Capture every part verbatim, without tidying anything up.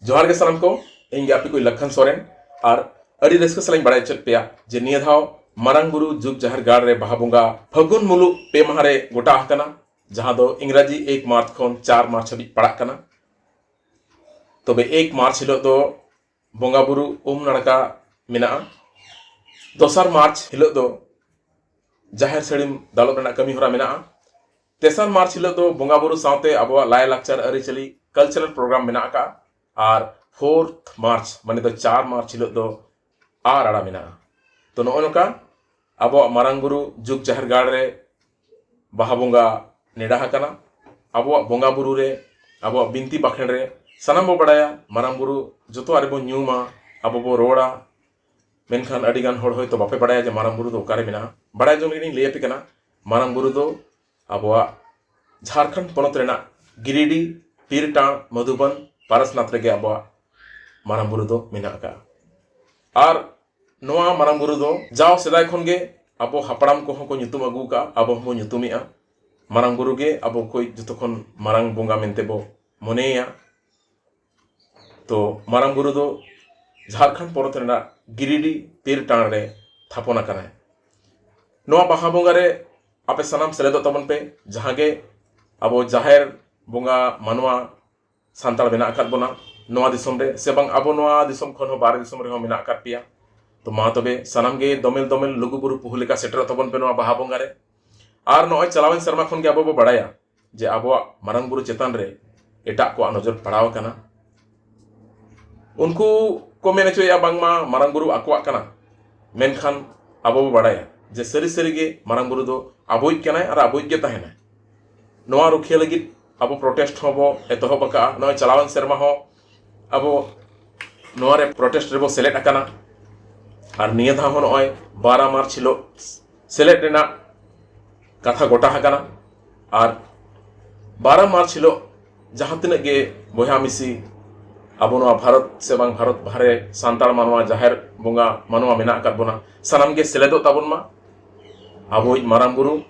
ᱡᱚᱦᱟᱨ ᱜᱮ ᱥᱟᱱᱟᱢ ᱠᱚ, ᱤᱧ ᱜᱮ ᱟᱯᱮ ᱠᱚ ᱞᱟᱠᱷᱟᱱ ᱥᱚᱨᱮᱱ᱾ ᱟᱨ ᱟᱹᱰᱤ ᱨᱟᱹᱥᱠᱟᱹ ᱥᱟᱞᱟᱜ ᱤᱧ ᱵᱟᱲᱟᱭ ᱦᱚᱪᱚᱭᱮᱫ ᱯᱮᱭᱟ ᱡᱮ ᱱᱤᱭᱟᱹ ᱫᱷᱟᱣ ᱢᱟᱨᱟᱝ ᱵᱩᱨᱩ ᱡᱩᱜᱽ ᱡᱟᱦᱮᱨ ᱜᱟᱲ ᱨᱮ ᱵᱟᱦᱟ ᱵᱚᱸᱜᱟ ᱯᱷᱟᱹᱜᱩᱱ ᱢᱩᱞᱩᱜ ᱯᱮ ᱢᱟᱦᱟ ᱨᱮ ᱜᱚᱴᱟ ᱟᱠᱟᱱᱟ, ᱡᱟᱦᱟᱸ ᱫᱚ ᱤᱝᱨᱟᱡᱤ ᱮᱠ ᱢᱟᱨᱪ ᱠᱷᱚᱱ ᱪᱟᱨ ᱢᱟᱨᱪ ᱦᱟᱹᱵᱤᱡ ᱯᱟᱲᱟᱜ ᱠᱟᱱᱟ᱾ ᱛᱚᱵᱮ ᱮᱠ ᱢᱟᱨᱪ ᱦᱤᱞᱳᱜ ᱫᱚ ᱵᱚᱸᱜᱟ ᱵᱩᱨᱩ ᱩᱢ ᱱᱟᱲᱠᱟ ᱢᱮᱱᱟᱜᱼᱟ᱾ ᱫᱚᱥᱟᱨ ᱢᱟᱨᱪ ᱦᱤᱞᱳᱜ ᱫᱚ ᱡᱟᱦᱮᱨ ᱥᱟᱹᱲᱤᱢ ᱫᱟᱞᱚᱵ ᱨᱮᱱᱟᱜ ᱠᱟᱹᱢᱤ ᱦᱚᱨᱟ ᱢᱮᱱᱟᱜᱼᱟ᱾ ᱛᱮᱥᱟᱨ ᱢᱟᱨᱪ ᱦᱤᱞᱳᱜ ᱫᱚ ᱵᱚᱸᱜᱟ ᱵᱩᱨᱩ ᱥᱟᱶᱛᱮ ᱟᱵᱚᱣᱟᱜ ᱞᱟᱭ ᱞᱟᱠᱪᱟᱨ ᱟᱹᱨᱤᱪᱟᱹᱞᱤ ᱠᱟᱞᱪᱟᱨᱟᱞ ᱯᱨᱳᱜᱨᱟᱢ ᱢᱮᱱᱟᱜ ᱟᱠᱟᱫᱼᱟ᱾ ᱟᱨ ᱯᱷᱳᱨᱛᱷ ᱢᱟᱨᱪ ᱢᱟᱱᱮ ᱫᱚ ᱪᱟᱨ ᱢᱟᱨᱪ ᱦᱤᱞᱳᱜ ᱫᱚ ᱟᱨ ᱟᱲᱟ ᱢᱮᱱᱟᱜᱼᱟ᱾ ᱛᱚ ᱱᱚᱜᱼᱚ ᱱᱚᱝᱠᱟ ᱟᱵᱚᱣᱟᱜ ᱢᱟᱨᱟᱝ ᱵᱩᱨᱩ ᱡᱩᱜᱽ ᱡᱟᱦᱮᱨ ᱜᱟᱲ ᱨᱮ ᱵᱟᱦᱟ ᱵᱚᱸᱜᱟ ᱱᱮᱰᱟ ᱟᱠᱟᱱᱟ᱾ ᱟᱵᱚᱣᱟᱜ ᱵᱚᱸᱜᱟ ᱵᱩᱨᱩ ᱨᱮ, ᱟᱵᱚᱣᱟᱜ ᱵᱤᱱᱛᱤ ᱵᱟᱠᱷᱮᱬ ᱨᱮ ᱥᱟᱱᱟᱢ ᱵᱚ ᱵᱟᱲᱟᱭᱟ ᱢᱟᱨᱟᱝ ᱵᱩᱨᱩ ᱡᱚᱛᱚᱣᱟᱜ ᱨᱮᱵᱚᱱ ᱧᱩᱢᱟ, ᱟᱵᱚ ᱵᱚ ᱨᱚᱲᱟ᱾ ᱢᱮᱱᱠᱷᱟᱱ ᱟᱹᱰᱤ ᱜᱟᱱ ᱦᱚᱲ ᱦᱚᱭᱛᱳ ᱵᱟᱯᱮ ᱵᱟᱲᱟᱭᱟ ᱡᱮ ᱢᱟᱨᱟᱝ ᱵᱩᱨᱩ ᱫᱚ ᱚᱠᱟᱨᱮ ᱢᱮᱱᱟᱜᱼᱟ᱾ ᱵᱟᱲᱟᱭ ᱡᱚᱝ ᱞᱟᱹᱜᱤᱫ ᱤᱧ ᱞᱟᱹᱭ ᱟᱯᱮ ᱠᱟᱱᱟ, ᱢᱟᱨᱟᱝ ᱵᱩᱨᱩ ᱫᱚ ᱟᱵᱚᱣᱟᱜ ᱡᱷᱟᱲᱠᱷᱚᱸᱰ ᱯᱚᱱᱚᱛ ᱨᱮᱱᱟᱜ ᱜᱤᱨᱤᱰᱤ, ᱯᱤᱨᱴᱟᱸ, ᱢᱚᱫᱷᱩᱵᱚᱱ, ᱯᱟᱨᱟᱥᱱᱟᱛᱷ ᱨᱮᱜᱮ ᱟᱵᱚᱣᱟᱜ ᱢᱟᱨᱟᱝ ᱵᱩᱨᱩ ᱫᱚ ᱢᱮᱱᱟᱜ ᱟᱠᱟᱫᱼᱟ᱾ ᱟᱨ ᱱᱚᱣᱟ ᱢᱟᱨᱟᱝ ᱵᱩᱨᱩ ᱫᱚ ᱡᱟᱣ ᱥᱮᱫᱟᱭ ᱠᱷᱚᱱ ᱜᱮ ᱟᱵᱚ ᱦᱟᱯᱲᱟᱢ ᱠᱚᱦᱚᱸ ᱠᱚ ᱧᱩᱛᱩᱢ ᱟᱹᱜᱩ ᱟᱠᱟᱫᱼᱟ, ᱟᱵᱚ ᱦᱚᱸᱵᱚ ᱧᱩᱛᱩᱢᱮᱜᱼᱟ᱾ ᱢᱟᱨᱟᱝ ᱵᱩᱨᱩ ᱜᱮ ᱟᱵᱚ ᱠᱚᱭᱤᱡ ᱡᱚᱛᱚ ᱠᱷᱚᱱ ᱢᱟᱨᱟᱝ ᱵᱚᱸᱜᱟ ᱢᱮᱱᱛᱮ ᱵᱚ ᱢᱚᱱᱮᱭᱮᱭᱟ᱾ ᱛᱚ ᱢᱟᱨᱟᱝ ᱵᱩᱨᱩ ᱫᱚ ᱡᱷᱟᱲᱠᱷᱚᱸᱰ ᱯᱚᱱᱚᱛ ᱨᱮᱱᱟᱜ ᱜᱤᱨᱤᱰᱤ ᱯᱤᱨᱴᱟᱸ ᱨᱮ ᱛᱷᱟᱯᱚᱱ ᱟᱠᱟᱱᱟᱭ᱾ ᱱᱚᱣᱟ ᱵᱟᱦᱟ ᱵᱚᱸᱜᱟ ᱨᱮ ᱟᱯᱮ ᱥᱟᱱᱟᱢ ᱥᱮᱞᱮᱫᱚᱜ ᱛᱟᱵᱚᱱ ᱯᱮ, ᱡᱟᱦᱟᱸ ᱜᱮ ᱟᱵᱚ ᱡᱟᱦᱮᱨ ᱵᱚᱸᱜᱟ ᱢᱟᱱᱣᱟ ᱥᱟᱱᱛᱟᱲ ᱢᱮᱱᱟᱜ ᱟᱠᱟᱫ ᱵᱚᱱᱟ ᱱᱚᱣᱟ ᱫᱤᱥᱚᱢ ᱨᱮ, ᱥᱮ ᱵᱟᱝ ᱟᱵᱚ ᱱᱚᱣᱟ ᱫᱤᱥᱚᱢ ᱠᱷᱚᱱ ᱦᱚᱸ ᱵᱟᱦᱨᱮ ᱫᱤᱥᱚᱢ ᱨᱮᱦᱚᱸ ᱢᱮᱱᱟᱜ ᱟᱠᱟᱫ ᱯᱮᱭᱟ᱾ ᱛᱚ ᱢᱟ ᱛᱚᱵᱮ ᱥᱟᱱᱟᱢ ᱜᱮ ᱫᱚᱢᱮᱞ ᱫᱚᱢᱮᱞ ᱞᱩᱜᱩ ᱵᱩᱨᱩ ᱯᱩᱦᱩ ᱞᱮᱠᱟ ᱥᱮᱴᱮᱨᱚᱜ ᱛᱟᱵᱚᱱ ᱯᱮ ᱱᱚᱣᱟ ᱵᱟᱦᱟ ᱵᱚᱸᱜᱟ ᱨᱮ᱾ ᱟᱨ ᱱᱚᱜᱼᱚᱭ ᱪᱟᱞᱟᱣᱮᱱ ᱥᱮᱨᱢᱟ ᱠᱷᱚᱱ ᱜᱮ ᱟᱵᱚ ᱵᱚ ᱵᱟᱲᱟᱭᱟ ᱡᱮ ᱟᱵᱚᱣᱟᱜ ᱢᱟᱨᱟᱝ ᱵᱩᱨᱩ ᱪᱮᱛᱟᱱ ᱨᱮ ᱮᱴᱟᱜ ᱠᱚᱣᱟᱜ ᱱᱚᱡᱚᱨ ᱯᱟᱲᱟᱣ ᱟᱠᱟᱱᱟ᱾ ᱩᱱᱠᱩ ᱠᱚ ᱢᱮᱱ ᱦᱚᱪᱚᱭᱮᱫᱼᱟ ᱵᱟᱝᱢᱟ ᱢᱟᱨᱟᱝ ᱵᱩᱨᱩ ᱟᱠᱚᱣᱟᱜ ᱠᱟᱱᱟ, ᱢᱮᱱᱠᱷᱟᱱ ᱟᱵᱚ ᱵᱚ ᱵᱟᱲᱟᱭᱟ ᱡᱮ ᱥᱟᱹᱨᱤ ᱥᱟᱹᱨᱤ ᱜᱮ ᱢᱟᱨᱟᱝ ᱵᱩᱨᱩ ᱫᱚ ᱟᱵᱚᱭᱤᱡ ᱠᱟᱱᱟᱭ ᱟᱨ ᱟᱵᱚᱭᱤᱡ ᱜᱮ ᱛᱟᱦᱮᱱᱟᱭ᱾ ᱱᱚᱣᱟ ᱨᱩᱠᱷᱤᱭᱟᱹ ᱞᱟᱹᱜᱤᱫ ᱟᱵᱚ ᱯᱨᱚᱴᱮᱥᱴ ᱦᱚᱸᱵᱚ ᱮᱛᱚᱦᱚᱵ ᱟᱠᱟᱫᱼᱟ᱾ ᱱᱚᱜᱼᱚᱭ ᱪᱟᱞᱟᱣᱮᱱ ᱥᱮᱨᱢᱟ ᱦᱚᱸ ᱟᱵᱚ ᱱᱚᱣᱟ ᱨᱮ ᱯᱨᱚᱴᱮᱥᱴ ᱨᱮᱵᱚ ᱥᱮᱞᱮᱫ ᱟᱠᱟᱱᱟ᱾ ᱟᱨ ᱱᱤᱭᱟᱹ ᱫᱷᱟᱣ ᱦᱚᱸ ᱱᱚᱜᱼᱚᱭ ᱵᱟᱨᱟ ᱢᱟᱨᱪ ᱦᱤᱞᱳᱜ ᱥᱮᱞᱮᱫ ᱨᱮᱱᱟᱜ ᱠᱟᱛᱷᱟ ᱜᱚᱴᱟ ᱟᱠᱟᱱᱟ᱾ ᱟᱨ ᱵᱟᱨᱟ ᱢᱟᱨᱪ ᱦᱤᱞᱳᱜ ᱡᱟᱦᱟᱸ ᱛᱤᱱᱟᱹᱜ ᱜᱮ ᱵᱚᱭᱦᱟ ᱢᱤᱥᱤ ᱟᱵᱚ ᱱᱚᱣᱟ ᱵᱷᱟᱨᱚᱛ ᱥᱮ ᱵᱟᱝ ᱵᱷᱟᱨᱚᱛ ᱵᱟᱦᱨᱮ ᱥᱟᱱᱛᱟᱲ ᱢᱟᱱᱣᱟ, ᱡᱟᱦᱮᱨ ᱵᱚᱸᱜᱟ ᱢᱟᱱᱣᱟ ᱢᱮᱱᱟᱜ ᱟᱠᱟᱫ ᱵᱚᱱᱟ, ᱥᱟᱱᱟᱢ ᱜᱮ ᱥᱮᱞᱮᱫᱚᱜ ᱛᱟᱵᱚᱱ ᱢᱟ᱾ ᱟᱵᱚᱭᱤᱡ ᱢᱟᱨᱟᱝ ᱵᱩᱨᱩ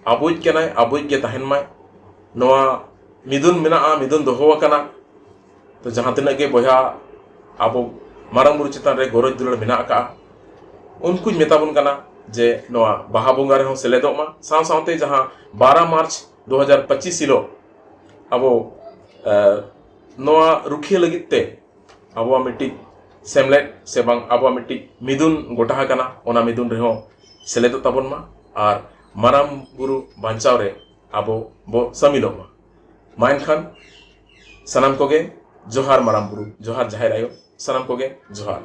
ᱟᱵᱚᱭᱤᱡ ᱠᱟᱱᱟᱭ, ᱟᱵᱚᱭᱤᱡ ᱜᱮ ᱛᱟᱦᱮᱱ ᱢᱟᱭ᱾ ᱱᱚᱣᱟ ᱢᱤᱫᱩᱱ ᱢᱮᱱᱟᱜᱼᱟ, ᱢᱤᱫᱩᱱ ᱫᱚᱦᱚ ᱟᱠᱟᱱᱟ᱾ ᱛᱚ ᱡᱟᱦᱟᱸ ᱛᱤᱱᱟᱹᱜ ᱜᱮ ᱵᱚᱭᱦᱟ ᱟᱵᱚ ᱢᱟᱨᱟᱝ ᱵᱩᱨᱩ ᱪᱮᱛᱟᱱ ᱨᱮ ᱜᱚᱨᱚᱡᱽ ᱫᱩᱞᱟᱹᱲ ᱢᱮᱱᱟᱜ ᱟᱠᱟᱫᱼᱟ, ᱩᱱᱠᱩᱧ ᱢᱮᱛᱟ ᱵᱚᱱ ᱠᱟᱱᱟ ᱡᱮ ᱱᱚᱣᱟ ᱵᱟᱦᱟ ᱵᱚᱸᱜᱟ ᱨᱮᱦᱚᱸ ᱥᱮᱞᱮᱫᱚᱜ ᱢᱟ᱾ ᱥᱟᱶ ᱥᱟᱶᱛᱮ ᱡᱟᱦᱟᱸ ᱵᱟᱨᱟ ᱢᱟᱨᱪ ᱫᱩ ᱦᱟᱡᱟᱨ ᱯᱚᱸᱪᱤᱥ ᱦᱤᱞᱳᱜ ᱟᱵᱚ ᱱᱚᱣᱟ ᱨᱩᱠᱷᱤᱭᱟᱹ ᱞᱟᱹᱜᱤᱫ ᱛᱮ ᱟᱵᱚᱣᱟᱜ ᱢᱤᱫᱴᱤᱡ ᱥᱮᱢᱞᱮᱫ ᱥᱮ ᱵᱟᱝ ᱟᱵᱚᱣᱟᱜ ᱢᱤᱫᱴᱤᱡ ᱢᱤᱫᱩᱱ ᱜᱚᱴᱟ ᱟᱠᱟᱱᱟ, ᱚᱱᱟ ᱢᱤᱫᱩᱱ ᱨᱮᱦᱚᱸ ᱥᱮᱞᱮᱫᱚᱜ ᱛᱟᱵᱚᱱ ᱢᱟ ᱟᱨ ᱢᱟᱨᱟᱝ ᱵᱩᱨᱩ ᱵᱟᱧᱪᱟᱣ ᱨᱮ ᱟᱵᱚ ᱵᱚ ᱥᱟᱹᱢᱤᱞᱚᱜ ᱢᱟ᱾ ᱢᱟ ᱮᱱᱠᱷᱟᱱ ᱥᱟᱱᱟᱢ ᱠᱚᱜᱮ ᱡᱚᱦᱟᱨ ᱢᱟᱨᱟᱝ ᱵᱩᱨᱩ, ᱡᱚᱦᱟᱨ ᱡᱟᱦᱮᱨ ᱟᱭᱳ, ᱥᱟᱱᱟᱢ ᱠᱚᱜᱮ ᱡᱚᱦᱟᱨ᱾